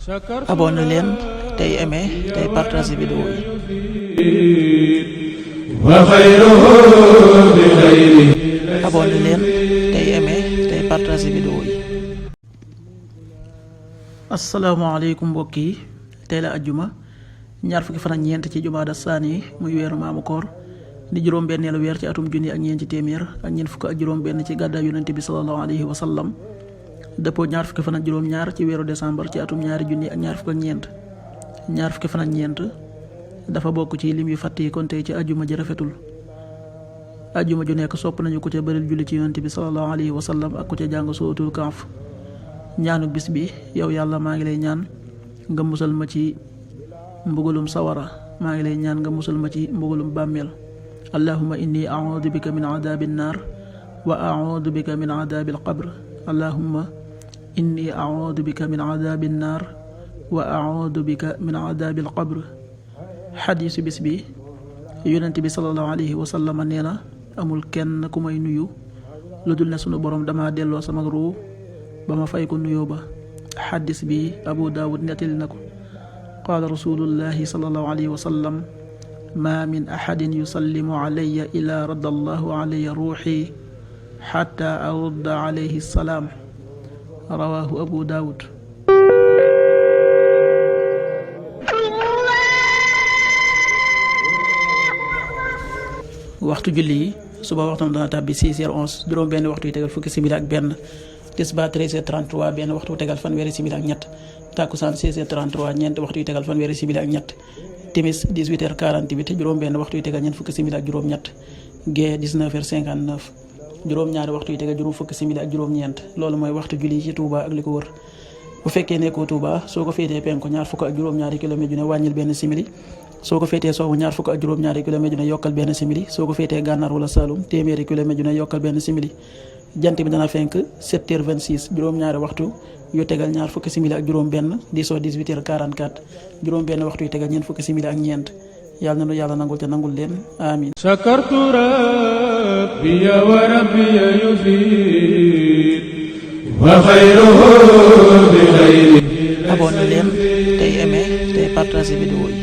abonné leen tey aimé tey partager vidéo yi. abonné leen tey aimé tey partager vidéo yi. asalaamaaleykum mbokk yi, tey la ajjuma ñaar fukki fan ak ñeent ci jumaada saani muy weeru maamu koor di juróom-benneelu weer ci atum junni ak ñeenti téeméer ak ñeent fukk ak juróom-benn ci gàddaay yonent bi sallallahu alayhi wa sallam. dëppoo ñaar fukki fan ak juróom-ñaar ci weeru décembre ci atum ñaari junni ak ñaar fukk ak ñeent. ñaar fukki fan ak ñeent dafa bokk ci lim yu fàtt yi kon tey ci ajjuma ji rafetul. ajjuma ju nekk sopp nañu ku ca bëril julli ci yonent bi sallallahu alayhi wa sallam ak ku ca jàng suratul Kahf. ñaanu bis bi: yow yàlla maa ngi lay ñaan nga musal ma ci mbugalum sawara, maa ngi lay ñaan nga musal ma ci mbugalum bàmmeel. allahumma inni a'udhu bika min adhabin nar wa a'udhu bika min adhabil qabr. allahumma inni a'udhu bika min adhabin nar wa a'udhu bika min adhabil qabr. xadiisu bis bi: yonent bi sallallahu alayhi wa sallam nee na amul kenn ku may nuyu lu dul ne sunu borom dama delloo sama ruu ba ma fay ko nuyoo ba. xadiis bi Abu Daawud nettali na ko. qaala rasulullahi sallallahu alayhi wa sallam: ma min ahadin yusallimu alayya ila radda allahu alayya ruuxi xatta arudda alayhi salaam. rawaahu Abu Daawud. waxtu julli yi: suba waxtam dana tàbbi 6h11 juróom benn waxtu yi tegal fukki simili ak benn. tisbaar 13h33 benn waxtu tegal fanweeri simili ak ñett. takkusaan 16h33 ñeent waxtu yi tegal fanweeri simili ak ñett. timis 18h48 juróom benn waxtu yi tegal ñeent fukki simili ak juróom ñett. gee 19h59 juróom ñaari waxtu yi tegal juróom fukki simili ak juróom ñeent. loolu mooy waxtu julli ci Touba ak li ko wër. bu fekkee nekkoo Touba, soo ko féetee penku ñaar fukk ak juróom ñaari kilomètre ju ne wàññil benn simili. soo ko féetee soowu ñaar fukk ak juróom ñaari kilomètre ju ne yokkal benn simili. soo ko féetee gànnaar wala Saloum téeméeri kilomètre ju ne yokkal benn simili. jant bi dana fenk 7h26 juróom ñaari waxtu yu tegal ñaar fukki simili ak juróom benn di soo 18h44 juróom benn waxtu yu tegal ñeent fukki simili ak ñeent. yàlla na nu yàlla nangul te nangul leen amin. shakartu rabbiya wa rabbiya yufid wa xayruhu bi xayri. abonné leen tey aimé tey partager vidéo yi.